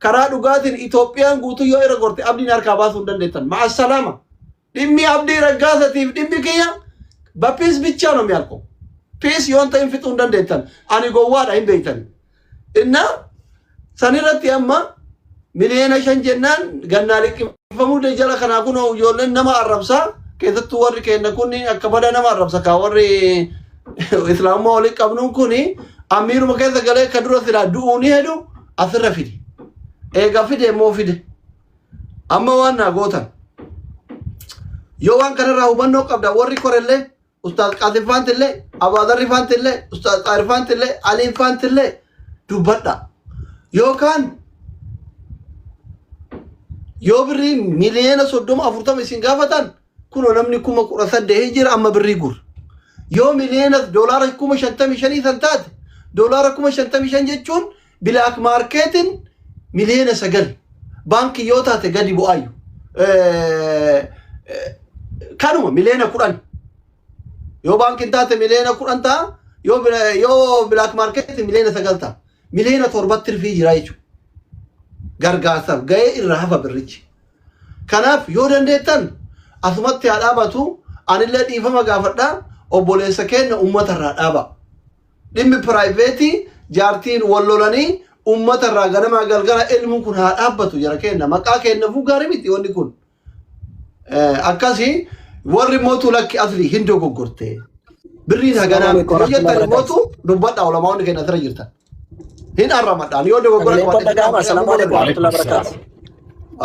Karaa dhugaatiin Itoophiyaan guutuu yoo irra gorte abdiin harkaa baasuu hin dandeettan. Ma'assalaama. Dhimmi Abdii Raggaasatiif dhimmi kiyya በፒስ ብቻ ነው የሚያልቀው። ፒስ yoon ta'in fixuu hin dandeettan. Ani gowwaadha hin beektan. Inna sanirratti amma 5 miliyoona jennaan gannaa liqimfamuu jala kanaa kun ijoolleen nama arrabsaa, keessattuu warri keenya kun akka bada nama arrabsa kaa. Warri islaamummaa waliin qabnuun kun amiiruma keessa galee ka dura silaa du'uu ni hedu asirra fide. Eega fide immoo fide. Amma waan naa gootan. Yoo waan kanarraa hubannoo qabda, warri korellee, Ustaaz Qaasim faantillee, Abaadarri faantillee, Ustaaz Xaahir faantillee, Aliin faantillee dubbadha. Yookaan yoo birrii 30 miliyoona 40 isin gaafatan, kunoo namni 18,000 jira, amma birrii gur. Yoo miliyoona doolaara 55,000 san taate, doolaara 55,000 jechuun black marketiin 9 miliyoona, baankii yoo taate gadi bu'aayu. Kanuma 10 miliyoona. Yoo baankiin taate 10 miliyoona ta'a, yoo black marketiin 9 miliyoona ta'a. 7 miliyoonatti tirfii jira jechuudha. Gargaarsaaf ga'ee irra hafa birrichi. Kanaaf yoo dandeettan asumatti haa dhaabatu, anillee dhiifama gaafadhaa, obboleessa keenya uummata irraa dhaaba. Dhimmi private jaartiin wal lolanii uummata irraa ganamaa galgala ilmuun kun haa dhaabbatu. Jara keenya, maqaa keenyafuu gaarii miti wanni kun. Akkasii warri mootuu lakki asli hin dogoggorte. Birriin haganaa miti. Yoo jettan mootuu dubbadhaa, ulamaawwan keenya asirra jirtan. Hin arramadhaan yoo dogoggora Sagaleen kun qabaadhe. dhaga'ama. Assalaamu alaikum warahmatullahi wabarakatuh.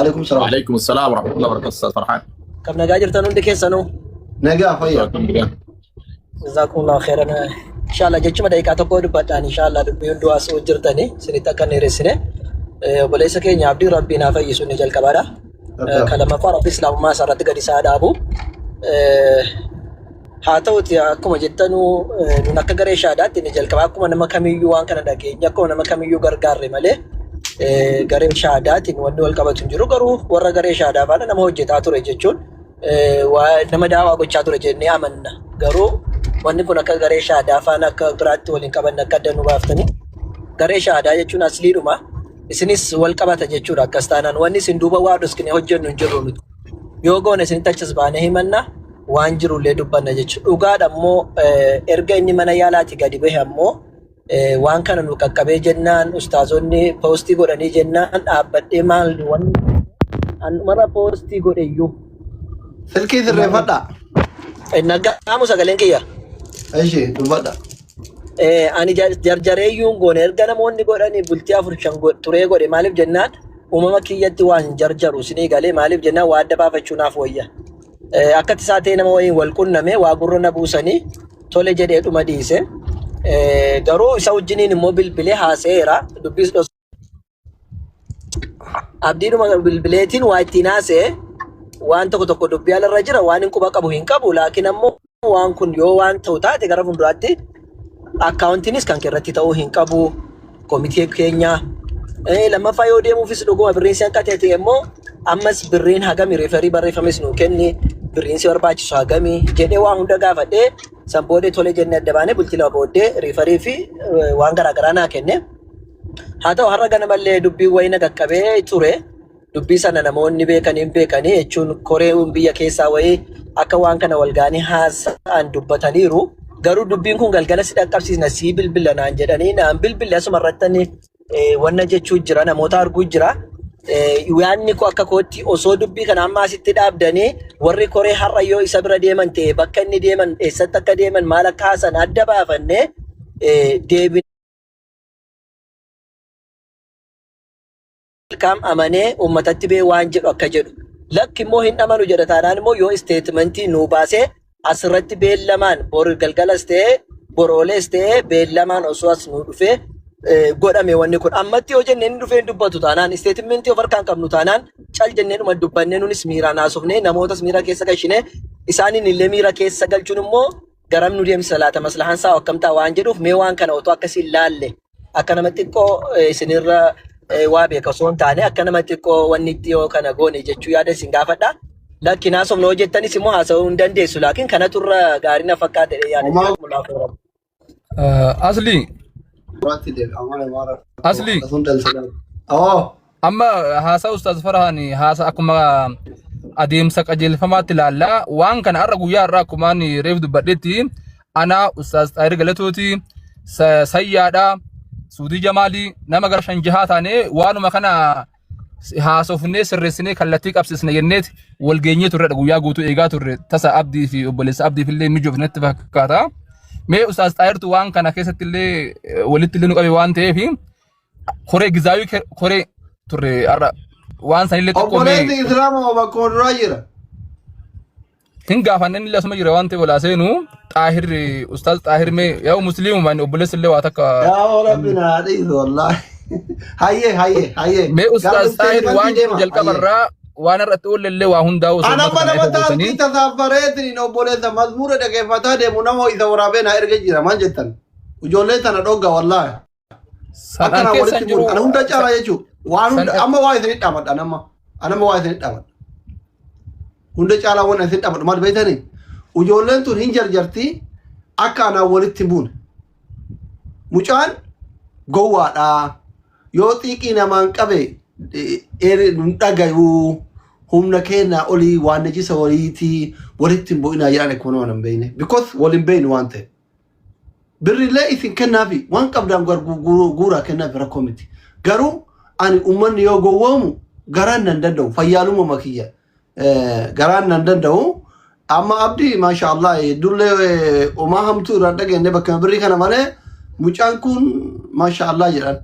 Alaikum salaam. وعليكم السلام ورحمة الله وبركاته أستاذ فرحان. Kam nagaa jirtan hundi keessanuu? Nagaa, fayyaa. Jazakumullahu khairan. Inshallah jechuma daqiiqaa tokko dubbadhaan, inshallah dubbii hunduu asuu jirtani isinitti akka hin dheeressine. Obboleessa keenya Abdii Rabbiin haa fayyisu inni jalqabaadha. Kan lammaffaa Rabbi Islaamummaa isaa irratti gadi isaa dhaabu. Haa ta'uti, akkuma jettanuu nun akka garee shaadaatti inni jalqaba akkuma nama kamiyyuu waan kana dhageenya, akkuma nama kamiyyuu gargaarre malee garee shaadaatiin wanni wal qabatu hin jiru. Garuu warra garee shaadaa faana nama hojjetaa ture jechuun nama daawaa gochaa ture jennee amanna. Garuu wanni kun akka garee shaadaa faana akka biraatti waliin qabanne akka adda nu baaftanii, garee shaadaa jechuun asliidhuma isinis wal qabata jechuudha. Akkas taanaan wanni isin duuba waa dhoskine hojjennu hin jirru nuti. Yoo goone isinitti achas baanee himanna, waan jirullee dubbanna jechuudha. Dhugaadha immoo, erga inni mana yaalaati gadi bahe ammoo waan kana nu qaqqabee jennaan, ustaazonni post godhanii jennaan, dhaabbadhee maal wanni anumarra post godhe iyyuu. Silkii sirreeffadhaa. Nagaamu sagaleen kiyya. Ishi dubbadha. Ani jarjareeyyuun goone, erga namoonni godhanii bultii afur shan turee godhe. Maaliif jennaan, uumama kiyyatti waan jarjaru isinii galee, maaliif jennaan, waa adda baafachuu naaf wayya. Akka tasaa ta'e nama wayiin wal qunname, waa gurra na buusanii, tole jedhee dhuma dhiise. Garuu isa wajjiniin immoo bilbilee haasa'eera. Dubbiis abdiidhuma bilbileetiin waa ittiin haasa'e, waan tokko tokko dubbii alarra jira, waan hin quba qabu hin qabu. Laakiin ammoo waan kun yoo waan ta'u taate, gara fuulduraatti accountiinis kan irratti ta'uu hin qabu komitee keenya. Lammaffaa yoo deemuufis dhuguma birriin si hanqate ta'e immoo, ammas birriin hagami, referii barreeffames nuu kenni, birriin si barbaachisu hagami jedhee waa hunda gaafadhee, san booddee tole jennee adda baanee, bultii 2 booddee referii fi waan garaagaraa naa kenne. Haa ta'u, har'a ganamallee dubbiin wayii na qaqqabee ture. Dubbii sana namoonni beekanii hin beekanii jechuun koreen biyya keessaa wayii akka waan kana wal ga'anii haasa'an dubbataniiru. Garuu dubbiin kun galgala si dhaqqabsiisna, sii bilbila naan jedhanii naan bilbille. Asuma irratti wanna jechuu jira, namoota arguu jira. Yaadni koo akka kootti osoo dubbii kana amma asitti dhaabdanii, warri koree har'a yoo isa bira deeman ta'e, bakka inni deeman, eessatti akka deeman, maal akka haasan adda baafannee deebinee kam amanee uummatatti bee waan jedhu akka jedhu. Lakki immoo hin amanu jedha taanaan immoo, yoo statementii nuu baasee asirratti beellamaan bor galgalas ta'ee boroolees ta'ee beellamaan osoo as nuu dhufee godhame. Wanni kun ammatti yoo jennee inni dhufee hin dubbatu taanaan, statementii of harkaan qabnu taanaan, cal jennee dhuma dubbannee, nunis miiraan haasofnee, namootas miira keessa galchinee, isaaniin illee miira keessa galchuun immoo garam nu deemsisa laata, maslahaan isaa akkam ta'a waan jedhuuf, mee waan kana otoo akkasii laalle, akka nama xiqqoo isinirra waa beeka osoo hin taane, akka nama xiqqoo wanni itti yoo kana goone jechuu yaada isin gaafadha. Lakki naasofna hoo jettanis immoo haasa'uu hin dandeessu, laakiin kanatu irra gaarii na fakkaata jedhee yaada. Homaa Jazakumullahu khairan. Asli, Duraatti deebi'a. Amala maara. Asli. Sun dalsala. Oo. Amma haasaa Ustaaz Farhaan haasa akkuma adeemsa qajeelfamaatti ilaalla. Waan kana har'a guyyaa har'aa akkuma ani reef dubbadhetti ana Ustaaz Xaahir Galatooti Sayyaadha Suudii Jamaalii nama gara shan jahaa taanee waanuma kana haasofnee sirreessinee kallattii qabsiisne jenneet wal geenyee turredha guyyaa guutuu eegaa turre tasa Abdii fi obboleessa Abdiif illee mijoofne natti fakkaata. Mee Ustaaz Xaahirtu waan kana keessatti illee walitti illee nu qabe waan ta'eef koree gizaawii koree turre har'a waan sanillee xiqqoo mee Obboleessi Islaamaa bakkuma duraa jira. Hin gaafanne inni asuma jira waan ta'eef olaa seenu Xaahir Ustaaz Xaahir mee yaa musliimuma inni obboleessi illee waa takka Yaa Rabbi naa dhiisu wallaahi. Hayyee hayyee hayyee. Mee Gara Ustaaz Xaahir waan isteetimantii jedhu deema. jalqaba Hayyee. irraa waan irratti oolle illee waa hundaa'u osoo Ana uummata amma kana nama ifa gootanii taaksii tasaaffareetiin obboleessa mazmuura dhaggeeffataa deemu nama isa waraabee naa erga jira maal jettan. Ijoollee tana dhogga wallaahi. San an Akkana keessa walitti hin jiru bu'uun kana hunda caalaa jechuudha. Waan san hunda amma waa isin dhaamadha nama. Anama waa isin dhaamadha. Hunda caalaa waan isin dhaamadhu maal beektanii? Ijoolleen tun hin jarjarti akka anaan walitti buune. Mucaan gowwaadha. Yoo xiiqii namaan qabe hin dhagayuu. Humna keenyaa olii waan najisa waliitii walitti hin bu'inaa jedhan akkuma nama hin beekne. Because wal hin beeknu waan ta'eef. Birrillee isin kennaafi waan qabdaan guuraa kennaafi rakkoo miti. Garuu ani uummanni yoo gowwoomu garaan nan danda'u fayyaaluma makiyya garaan nan danda'u. Amma abdii maasha Allah dullee homaa hamtuu irraan dhageenye bakka birrii kana malee mucaan kun maasha Allah jedhan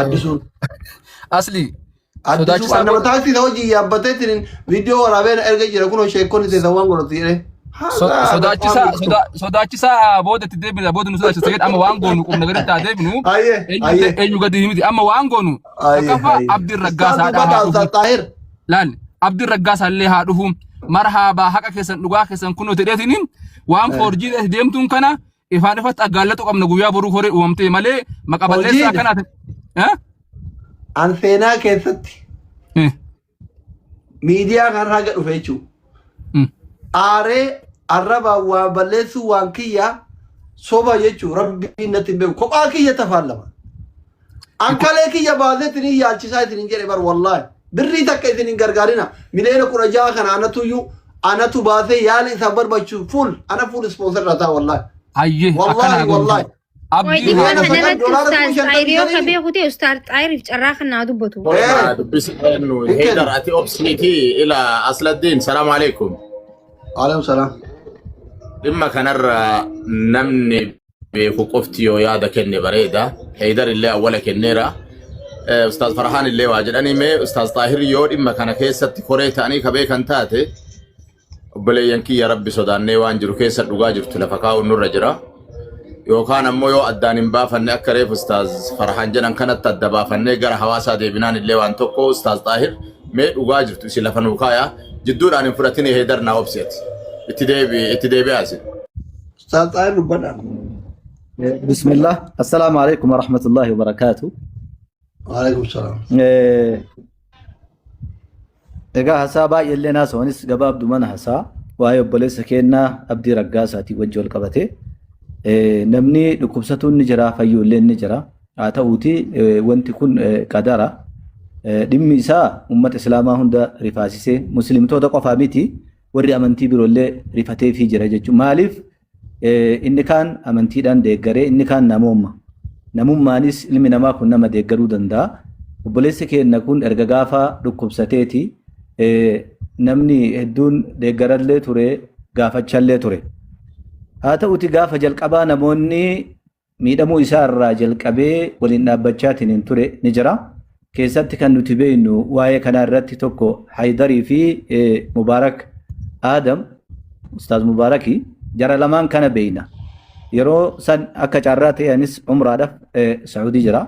addisuun. Asli Addisuu sodaachisaa nama booda taaksii isa hojii yaabbateetiin viidiyoo waraabee na erga jira kunoo sheekonni teessa waan godhatu jedhee. Haadha Sodaachisaa waan sodaachisaa booda itti deebina booda nu sodaachisa jedhe amma waan goonu qubna gaditti haa deebinu Hayyee eenyu hayyee eenyu gadi miti amma waan goonu hayyee takkaffaa hayyee. Abdiin Ustaaz Raggaasaadhaa haa dubbadhaa dhufu Ustaaz Xaahir. laal Abdiin Raggaasaa illee haa dhufu marhaabaa haqa keessan dhugaa keessan kunoo jedheetiin waan foorjii deemtuun kana ifaan ifatti aggaallatu qabna guyyaa boruu horee uumamtee malee maqa balleessaa Hojiin akkanaati. Eh? an seenaa keessatti Eh. miidiyaa kanarraa gad dhufe jechuudha. Aaree arrabaan waa balleessuu waan kiyya soba jechuun rabbiin natti hin beeku. Kophaa kiyya tafaan lama. Ankalee kiyya baasee isin yaalchisaa isin hin jedhe bar wallaahi. Birrii takka isin hin gargaarina. Miliyoona 16 kana anatuyyuu anatu baasee yaala isaaf barbaachisu full ana full sponsor irraa ta'a wallaahi. Hayyee akkana Wallaahi haa goonu. wallaahi. Abdii Wayi dhimma haa Miliyoona dhufu. sagal kanarratti doolaara kuma Ustaaz shantamii Xaayir yoo ka shanii. beeku ta'e Ustaaz Xaayiriif carraa kan naa dubbatu. Orma dubbisi eenyu Hin Heydar kennu. ati obsiiti ila Asladdiin salaamu alaikum. Alaikum salaam. Dhimma kanarra namni beeku qofti yoo yaada kenne bareeda. Heydar illee awwala kenneera. Ustaaz Farhaan illee waa jedhanii mee Ustaaz Xaahir yoo dhimma kana keessatti koree ta'anii ka beekan taate obboleeyyan kiyya rabbi sodaannee waan jiru keessa dhugaa jirtu lafa kaa'uun nurra jira. Yookaan ammoo yoo addaan hin baafanne akka reef Ustaaz Farhaan jedhan kanatti adda baafannee gara hawaasaa deebinaan illee waan tokko Ustaaz Xaahir mee dhugaa jirtu isin lafa nuu kaayaa jidduudhaan hin fudhatin Heydar naa obseeti. Itti deebi itti deebi'aa isin. Ustaaz Xaahir dubbadhaa. بسم الله السلام عليكم ورحمة الله وبركاته. Waalaikum salaam. Egaa hasaa baay'eellee naasa'uunis gabaabduu mana hasaa waa'ee obboleessa keenyaa Abdii Raggaasaatiin wajji wal qabate namni dhukkubsatuun ni jira fayyuullee ni jira haa ta'uuti wanti kun qadara dhimmi isaa uummata islaamaa hunda rifaasisee muslimtoota qofaa miti warri amantii biroollee rifateefii jira jechuudha maaliif Inni kaan amantiidhaan deeggaree inni kaan namooma. Namummaanis ilmi namaa kun nama deeggaruu danda'a. Obboleessi keenya kun erga gaafa dhukkubsateeti namni hedduun deeggarallee ture gaafachallee ture. Haa ta'uti gaafa jalqabaa namoonni miidhamuu isaa irraa jalqabee waliin dhaabbachaatiin hin ture ni jira. Keessatti kan nuti beeknu waa'ee kanaa irratti tokko Haydarii fi Mubaarak Aadam, Ustaaz Mubaarakii jara lamaan kana beekna. Yeroo san akka carraa ta'e anis umraadhaaf Saa'udii jira.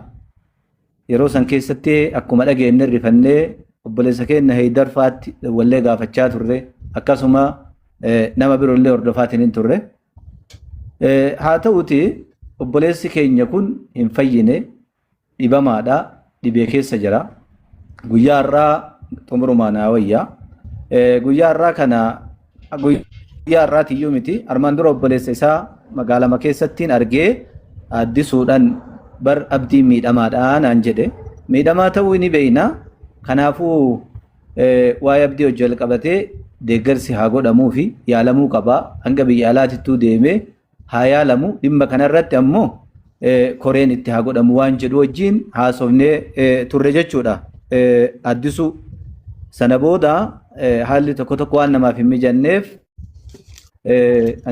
Yeroo san keessatti akkuma dhageenye rifannee obboleessa keenya Haydar faatti wallee gaafachaa turre akkasuma nama biroollee hordofaatiin hin turre. Haa ta'uti obboleessi keenya kun hin fayyine dhibamaadha dhibee keessa jira. Guyyaa har'aa xumurumaa naa wayya. Guyyaa har'aa kana guyyaa har'aatiyyuu miti armaan dura obboleessa isaa magaalama keessattiin argee addisuudhaan bar abdii miidhamaadha naan jedhe. Miidhamaa ta'uu ni beeyna. Kanaafuu waa'ee Abdii wajji wal qabatee deeggarsi haa godhamuu fi yaalamuu qaba. Hanga biyya alaatittuu deemee haa yaalamu. Dhimma kanarratti ammoo koreen itti haa godhamu waan jedhu wajjin haasofnee turre jechuudha. Addisuu sana booda haalli tokko tokko waan namaaf hin mijanneef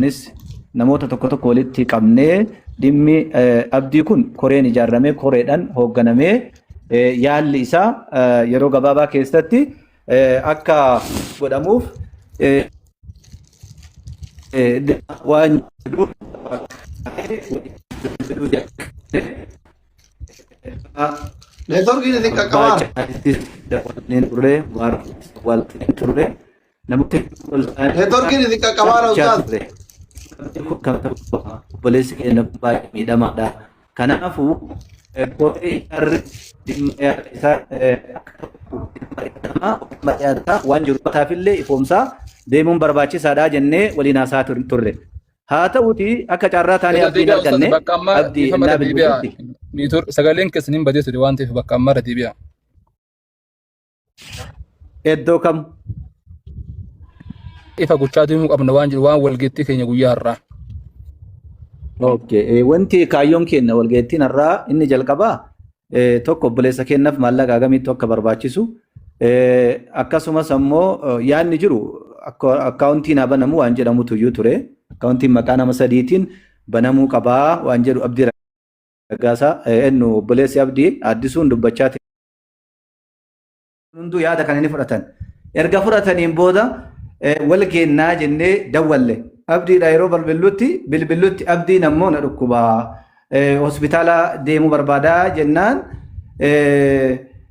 anis namoota tokko tokko walitti qabnee dhimmi abdii kun koreen ijaarramee koreedhaan hoogganamee yaalli isaa yeroo gabaabaa keessatti akka godhamuuf waan jedhu Neetworkiin isin qaqqabaa. Turre waan turre namoota wal ta'anii Neetworkiin isin qaqqabaara gochaa ustaaz. turre. Namni kun kan ta'u qaba. Obboleessi keenya kun baay'ee miidhamaadha. Kanaafuu koree ijaarri dhimma yaada isaa akka ta'u mari'atamaa mari'ataa waan jiru taafillee ifoomsaa deemuun barbaachisaadha jennee waliin haasaa turre. Haa ta'uuti akka carraa taanee Irra abdii hin deebi'aa ustaaz arganne bakka ammaa abdii dhiifama innaa irra deebi'aa. bilbilutti. Niitor sagaleen keessan hin badee ture waan ta'eef bakka ammaa irra deebi'aa. Iddoo kam? Ifa gochaa deemuu qabna waan jiru waan walgeettii keenya guyyaa har'aa. Okay. Wanti kaayyoon keenya walgeettiin har'aa inni jalqabaa tokko obboleessa keenyaaf maallaqa hagamiitu akka barbaachisu akkasumas ammoo yaadni jiru akkaawuntiin haa banamu waan jedhamutu iyyuu ture. Akkaawuntiin maqaa nama sadiitiin banamuu qabaa waan jedhu Abdii Raggaasaa ennu obboleessi Abdii Addisuun dubbachaa hunduu yaada kana ni fudhatan. Erga fudhataniin booda wal geennaa jennee dawwalle. Abdiidha yeroo bilbillutti bilbillutti abdiin ammoo na dhukkuba. Hospitaala deemuu barbaadaa jennaan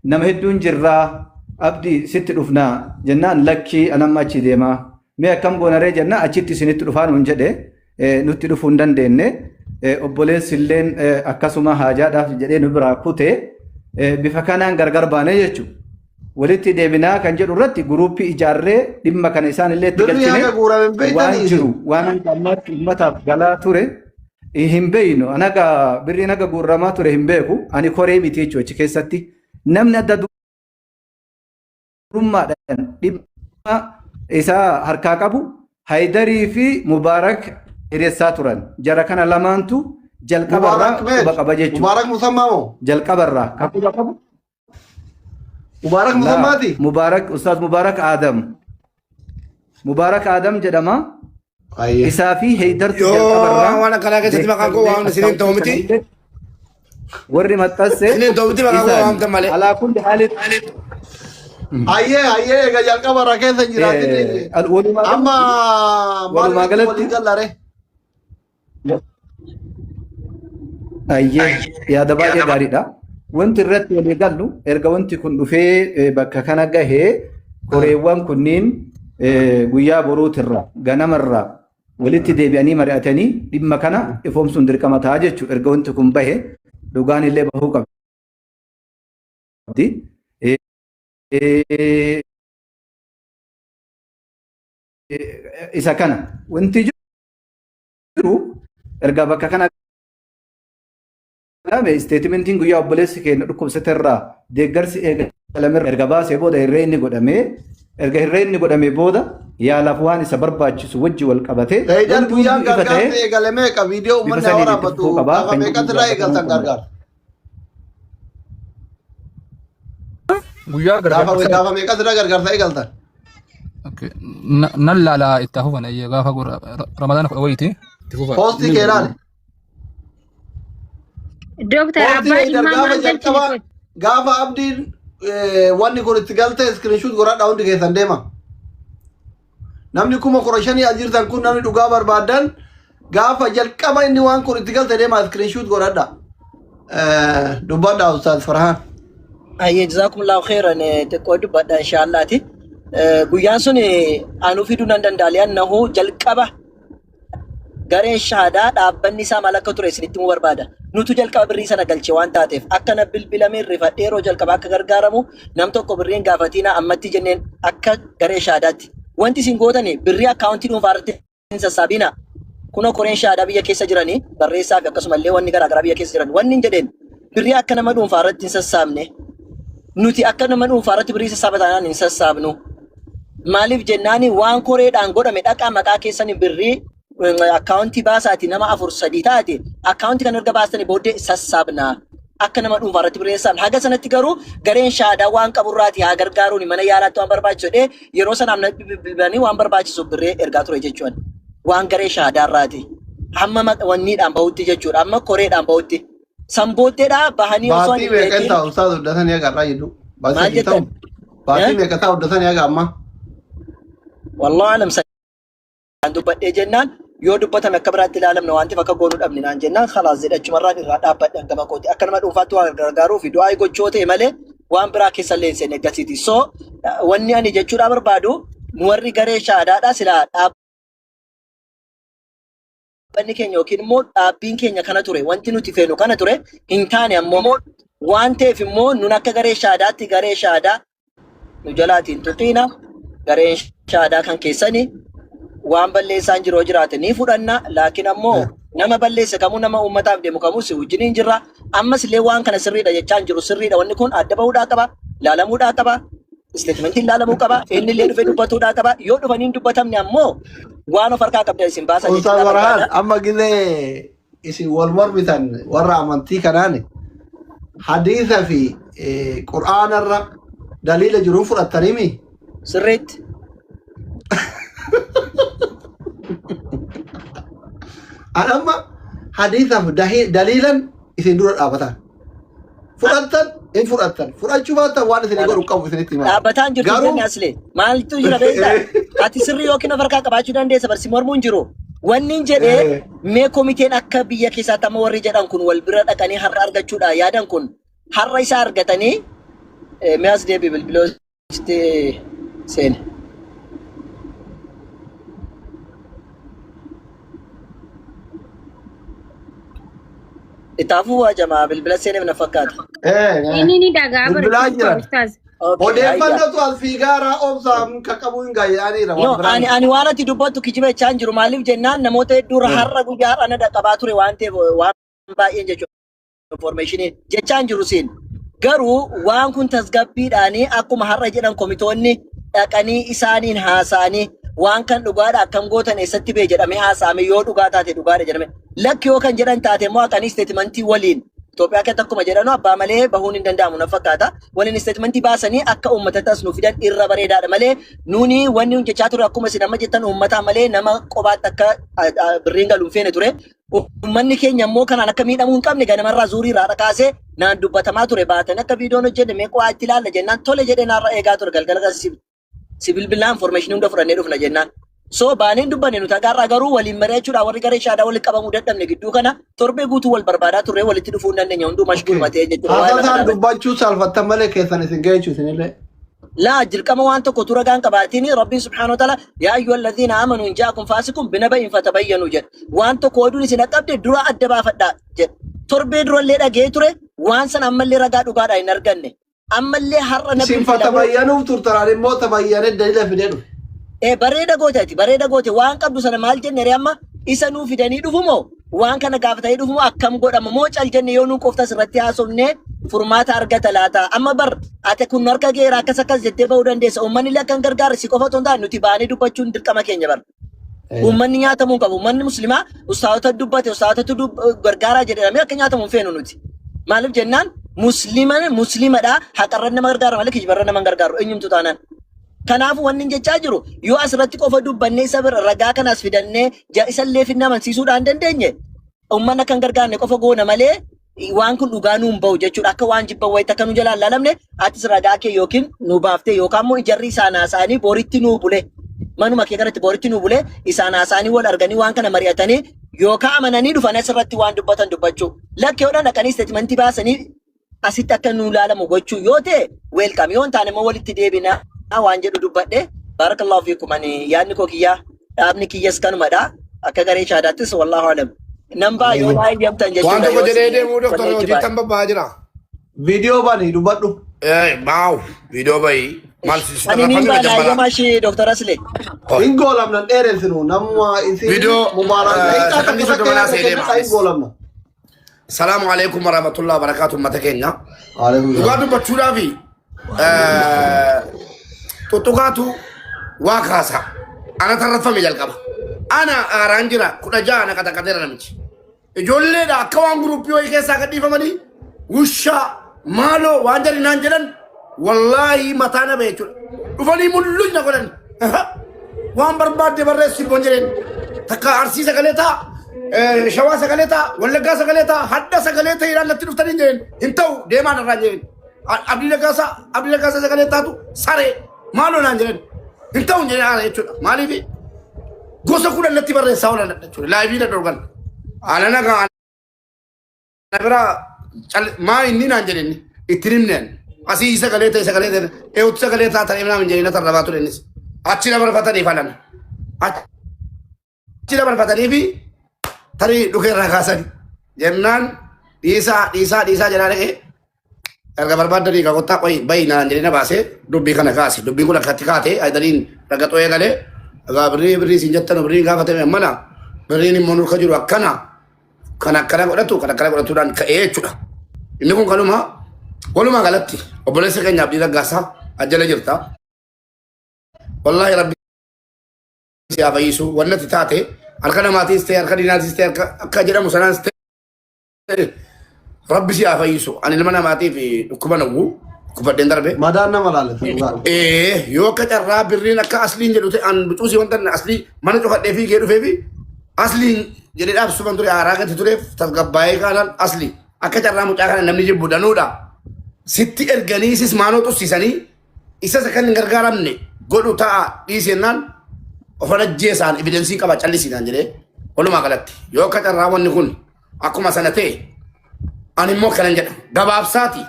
nama hedduun jirraa abdii sitti dhufnaa jennaan lakkii anamma achi deemaa. Mee akkam goonaree jennaan achitti isinitti dhufaa nuun jedhe nutti dhufuu hin dandeenye. Obboleessi illeen akkasuma haajaadhaaf jedhee nu biraa kute bifa kanaan gargar baane jechuudha. Walitti deebinaa kan jedhu irratti guruuppii ijaarree dhimma kana isaan illee itti Birrii galchine haga guurame hin waan beektanii jiru isin. waan hanga ammaatti uummataaf galaa ture hin beeynu. Anaga birriin haga guurramaa ture hin beeku. Ani koree miti jechuudha achi keessatti. Namni adda durummaadhaan dhimma isaa harkaa qabu Haydarii fi Mubaarak hiriirsaa turan. Jara kana lamaantu jalqabarraa Mubaarak quba meet? qaba jechuudha. Mubaarak Musammaa moo? Jalqabarraa kan quba qabu Mubaarak laa Musammaati? Mubaarak Ustaaz Mubaarak Adam. Mubaarak Adam jedhama. Ayyee. Isaa fi Heydartu Yoo jalqabarraa waan akkanaa keessatti maqaan koo deeggartee waamne isiniin ta'u akkaawuntii miti. sanallee warri maxxanse Isiniin ta'u miti maqaan koo isaani. waamtan malee. Alaa kulli haalitti Ayyee ayyee egaa jalqaba irraa keessa hin jiraatin. walumaa Amma galatti maal walumaa irratti galatti walii gallare? Ayyee yaada baay'ee gaariidha. Wanti irratti walii gallu erga wanti kun dhufee bakka kana gahee koreewwan kunniin guyyaa boruutirra ganamarraa walitti deebi'anii mari'atanii dhimma kana ifoomsuun dirqama ta'a jechuudha. Erga wanti kun bahe dhugaan illee bahuu qabdi. Isa kana wanti jiru erga bakka kana gahame isteetimentiin guyyaa obboleessi keenya dhukkubsate irraa deeggarsi eegalame erga baasee booda hirreenni godhamee erga hirreenni godhamee booda yaalaaf waan isa barbaachisu wajji wal qabatee Heydar wanti guyyaan hunduu ifa gargaarsa ta'ee eegale meeqa viidiyoo bifa uummanni haa saniin itti waraabbatu fufuu qabaa gaafa kan jedhu meeqatti irraa gaafatamuu eegaltan qabna. gargaarsa. Guyyaa Gaafa gargaarsa gaafa meeqatti irraa gargaarsa eegaltan. Okay. Nan laala itti hafufan ayyee gaafa Ramadaana 10 wayiiti itti fufa. Poostii Ni kee ilaali. Dooktar Poostii abbaa Heydar dhimmaa gaafa maal galchine jalqaba qoy. gaafa abdiin wanni kun itti galte iskiriinshuut godhadhaa hundi keessan deema. Namni 15,000 as jirtan kun namni dhugaa barbaadan gaafa jalqaba inni waan kun itti galte deema iskiriinshuut godhadha. Dubbadhaa Ustaaz Farhaan. Ayyee jazaakumullahu khairan xiqqoo dubbadha inshaallaati. Guyyaan sun anuu fiduu nan danda'a li'annahu jalqaba gareen shahaadaa dhaabbanni isaa maal akka ture isinitti himuu barbaada. Nutu jalqaba birrii sana galche waan taateef akka na bilbilamee rifadhee yeroo jalqaba akka gargaaramu nam tokko birriin gaafatiina ammatti jenneen akka garee shahaadaatti. Wanti isin gootani birrii akkaawuntii dhuunfaa irratti hin sassaabina. Kunoo koreen shahaadaa biyya keessa jiranii barreessaa fi akkasumallee wanni garaagaraa biyya keessa jiran wanni hin jedheen birrii akka nama dhuunfaa irratti hin sassaabne. Nuti akka nama dhuunfaa irratti birrii sassaaba taanaan hin sassaabnu. Maaliif jennaani waan koreedhaan godhame dhaqaa maqaa keessan birrii akkaawuntii baasaati nama 4 3 taate akkaawuntii kan erga baastanii booddee sassaabna. Akka nama dhuunfaa irratti birrii sassaabna. Haga sanatti garuu gareen shaadaa waan qaburraati haa gargaaruuni mana yaalaatti waan barbaachisu jedhee yeroo sanaaf na bilbilanii waan barbaachisu birrii ergaa ture jechuudha. Waan garee shaadaa irraati. Hamma wanniidhaan bahutti jechuudha. Amma koreedhaan bahutti. San booddeedha bahanii osoo Baatii hin meeqa beekin. ta'a ustaaz hojjetanii haga irraa jiru. Baatii Maal sadii ta'u. jettan? Baatii Eh? meeqa ta'a hojjetanii haga ammaa. Wallahu alam san dubbadhee jennaan yoo dubbatame akka biraatti ilaalamna waan ta'eef akka goonuu dhabne naan jennaan khalaas jedhe achumarraan irraa dhaabbadhe hangama kooti. Akka nama dhuunfaatti waan gargaaruu fi du'aa gochoo ta'e malee waan biraa keessa illee hin seenne akkasiiti. So wanni ani jechuudhaa barbaadu nu warri garee shaadaadhaa silaa dhaabbanni keenya yookiin immoo dhaabbiin keenya kana ture wanti nuti feenu kana ture hin taane ammoo waan ta'eef immoo nun akka garee shaadaatti garee shaadaa nu jalaatiin tuqiina gareen shaadaa kan keessani waan balleessaan jiru yoo jiraate ni fudhanna laakiin ammoo nama balleesse kamuu nama uummataaf deemu kamuu si wajjin hin jirra ammas illee waan kana sirriidha jechaa hin jiru sirriidha wanni kun adda bahuudhaa qaba ilaalamuudhaa qaba Isteetmentiin ilaalamuu qaba. Inni illee dhufee dubbatuudhaa qaba. Yoo dhufanii hin dubbatamne ammoo waan of harkaa qabdan isin baasa Ustaaz jechuudha Farhaan barbaada. amma gizee isin wal mormitan warra amantii kanaan hadiisa fi qur'aanarra daliila jiru fudhattaniimi. Sirriitti. An amma hadiisaaf daliilan isin dura dhaabatan. Fudhattan hin fudhattan. Fudhachuu baattan waan isin godhu qabu isinitti himaa. Dhaabbataan jirtu Garuu jenne asli. Maaltu jira beektaa? Ati sirrii yookiin of harkaa qabaachuu dandeessa barsi mormuu hin jiru. Wanni hin jedhee mee komiteen akka biyya keessaatti amma warri jedhan kun wal bira dhaqanii har'a argachuudha yaadan kun har'a isa argatanii mee as deebi bilbiloo Itti seene. Itti hafuu waa jamaa bilbila seeneef na fakkaata. Inni ni dhagaa bara Bilbilaa jiran. ustaaz. Okay, hayya. Odeeffannootu as fiigaaraa obsaan ka qabu hin gaayyaaniira No, waan biraa ani miti. ani waan ati dubbattu kijiba jechaa hin jiru. Maaliif jennaan namoota hedduurra har'a guyyaa har'a na dhaqqabaa ture waan ta'eef waan baay'een jechuudha. Information jechaa hin jiru siin. Garuu waan kun tasgabbiidhaanii akkuma har'a jedhan komitoonni dhaqanii isaaniin haasa'anii waan kan dhugaadha akkam gootan eessatti bee jedhamee haasa'ame yoo dhugaa taate dhugaadha jedhame. Lakki yoo kan jedhan taate immoo haqanii isteetimantii waliin Itoophiyaa keessatti akkuma jedhanu abbaa malee bahuun hin danda'amu na fakkaata. Waliin isteetimantii baasanii akka uummatatti as nu fidan irra bareedaadha malee nuuni wanni hojjechaa ture akkuma isin amma jettan uummataa malee nama qobaatti akka birriin galu hin feene ture. Uummanni keenya immoo kanaan akka miidhamuu hin qabne ganamarraa zuurii irraa kaasee naan dubbatamaa ture baatanii akka viidiyoon hojjenne mee qo'aa itti ilaalla jennaan tole jedhee naarra eegaa ture galgala kan si bilbilaa information hunda fudhannee dhufna jennaan. So baaneen dubbanne nuti hagaarraa garuu waliin mari'achuudhaan warri garee shaadaa walitti qabamuu dadhabne gidduu kana torbee guutuu wal barbaadaa turre walitti dhufuu hin dandeenye hunduu mashguul matee jechuudha. Waa'ee Haasasaan kanaa irratti. dubbachuu saalfattan malee keessan isin ga'e jechuun isinillee. Laa dirqama waan tokko utuu ragaa hin qabaatiin Rabbiin subhaanahu wa ta'ala yaa ayyuhal ladhiina aamanu in jaa'akum faasiqun binaba'in fatabayyanu jedha. Waan tokko oduun isin dhaqqabde dura adda baafadhaa jedha. Torbee durallee dhaga'ee ture waan sana ammallee ragaa dhugaadhaan hin arganne. Ammallee har'a na Isin bilbilamee fatabayyanuuf turtan ani immoo tabayyanee daliila fidee dhufe. Bareeda goote ati bareeda goote waan qabdu sana maal jenne ree amma isa nuu fidanii dhufu moo waan kana gaafatanii dhufu moo akkam godhama moo cal jenne yoo nuu qoftas irratti haasofne furmaata argata laata amma bar ati kun harka geera akkas akkas jettee bahuu dandeessa uummanni illee akka hin gargaarre si qofa otoo hin taane nuti baanee dubbachuun dirqama keenya bar uummanni nyaatamuu hin qabu uummanni muslimaa ustaazota dubbate ustaazotatu gargaaraa jedhamee akka nyaatamu hin feenu nuti maaliif jennaan muslima muslimadha haqarra nama gargaara malee kijibarra nama hin gargaaru eenyumtu taanaan Kanaafuu wanni inni jechaa jiru yoo asirratti qofa dubbannee isa bira ragaa kanas fidannee isallee fidnee amansiisuudhaan dandeenye uummanni akka hin gargaarne qofa goona malee waan kun dhugaa nuun bahu jechuudha. Akka waan jibban wayitti akka nu jalaan laalamne atis ragaa kee yookiin nu baaftee yookaan immoo jarri isaan haasa'anii boritti nuu bule manuma kee kanatti boritti nuu bule isaan haasa'anii wal arganii waan kana mari'atanii yookaan amananii dhufan asirratti waan dubbatan dubbachuu. Lakki yoo dhaqanii isteetimentii baasanii asitti akka nu ilaalamu gochuu yoo ta'e welcome yoo hin taane immoo walitti deebina waan jedhu dubbadhe barakallahu fiikum ani yaadni koo kiyyaa dhaabni kiyyas kanumadha akka garee shaadaattis wallahu alam nan baa yoo naa eeyyamtan Waan jechuudha tokko yoo jedhee isin deemuu doktor kolleejji hojii baay'ee. tan babba'aa jira. Viidiyoo bani dubbadhu. Maaw viidiyoo bayi maal si Ani niin tarraafamni baa naa jabbala. eeyyamaa ishee Dr. Asle. Hin goolamna hin dheeressinu namuma isin Viidiyoo mubaarak daqiiqaa takka sakandii takka 30 naa yaada seenee kennadhaa hin maanis. goolamna. Salaamu alaikum warahmatullahi wabarakatuh ummata keenya. Waalaikum Dhugaa salaam. dubbachuudhaafi Tuttuqaatu waa kaasa. Ana tarrafame jalqaba. Ana aaraan jira 16 na qaxaqateera namichi. Ijoolleedha akka waan guruppii wayii keessaa gadhiifamanii wushaa maaloo waan jedhan naan jedhan wallaahi mataa na ba'e jechuudha. Dhufanii mulluñ na godhan. Waan barbaadde barreessi boon jedheen. Takka arsii sagalee ta'a, shawaa sagalee ta'a, wallaggaa sagalee ta'a, hadda sagalee ta'eedhaan natti dhuftanii jedheen. Hin ta'u deemaa narraan jedheen. Abdii Raggaasaa Abdii Raggaasaa sagalee taatu saree maaloo naan jedhan. Hin ta'u jedheen haala jechuudha. Maaliif gosa 10 natti barreessaa oolan jechuudha. Laayivii na dhorgan. Haala nagaa ana biraa maa inni naan jedhe inni itti himne ani. Asii sagalee ta'e sagalee ta'e eewwatu sagalee taatan himnaa hin jedhin na tarrabaa ture innis. Achi na barfataniif halan. Achi na barfatanii fi tarii dhukee irraa kaasani. Jennaan dhiisaa dhiisaa dhiisaa jedhaa dhaqee erga barbaaddanii egaa kottaa qoyi bayi naan jedhee na baasee dubbii kana kaase. Dubbiin kun akkatti kaate ayidaniin ragaxoo eegalee egaa birrii birrii isin jettan birriin gaafatame ammana birriin immoo nurka jiru akkana kan akkana godhatu kan akkana godhatuudhaan ka'ee jechuudha. Inni kun kanuma walumaa galatti obboleessa keenya Abdii Raggaasaa ajjala jirta. Wallaahi rabbi si haa fayyisu wannati taate harka namaatiis ta'e harka diinaatiis ta'e akka jedhamu sanaas ta'e Rabbi si haa fayyisu. Ani ilma namaatiif dhukkuba nawwu dhukkubadheen darbe. Madaan nama laalata dhugaa. Ee yoo akka carraa birriin akka asliin jedhu ta'e an bucuusii wanta inni aslii mana cufadhee fiigee dhufee fi asliin jedhee dhaabsuman ture haaraa gati tureef tasgabbaa'ee kaanaan aslii akka carraa mucaa kana namni jibbu danuudha. Sitti erganii sis maanoo xussiisanii isas akka hin gargaaramne godhu ta'a dhiisennaan ofan ajjeesaan evidensii qaba callisiinaan jedhee walumaa galatti yoo akka carraa wanni kun akkuma sana ta'e ani immoo kanan jedha gabaabsaati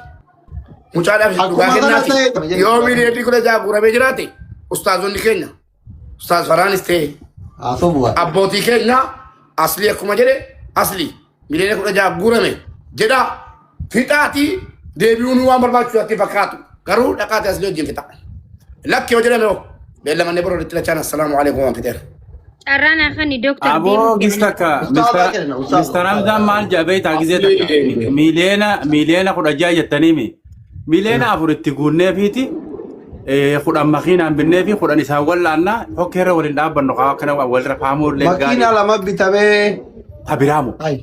mucaadhaaf dhugaa Akkuma kana kennaati ta'e yoo miiliyoonii 16 guuramee jiraate ustaazonni keenya ustaaz Faraanis ta'e Haasoo bu'aa. abbootii keenya aslii akkuma jedhe aslii miliyoona 16 guurame jedha fixaatii deebi'uun waan barbaachisu natti fakkaatu garuu dhaqaati aslii wajjin fixa lakki yoo jedhame hoo beellamannee boroo itti lachaan assalaamu alaikum waan fixeera. Carraan hafani dooktar Aboo deemuuf gis jedhani. takka Ustaazaa kenna ustaaza Mr. ustaaza. Hamzaan maal jedha beektaa gizee takka miliyoona 16 jettaniimi miliyoona 4 itti guunneefiiti 10 makiinaan binnee fi 10 isaan wallaannaa hokkeerra waliin dhaabbannu kaa akkana walirra faamuu illee Makiinaa gaarii lama bitamee. tabiraamu Ay.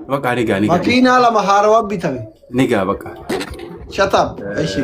bakka ni gaa ni gaa Makiinaa lama haarawaa bitame. ni gaa bakka. Shut up. Eshi.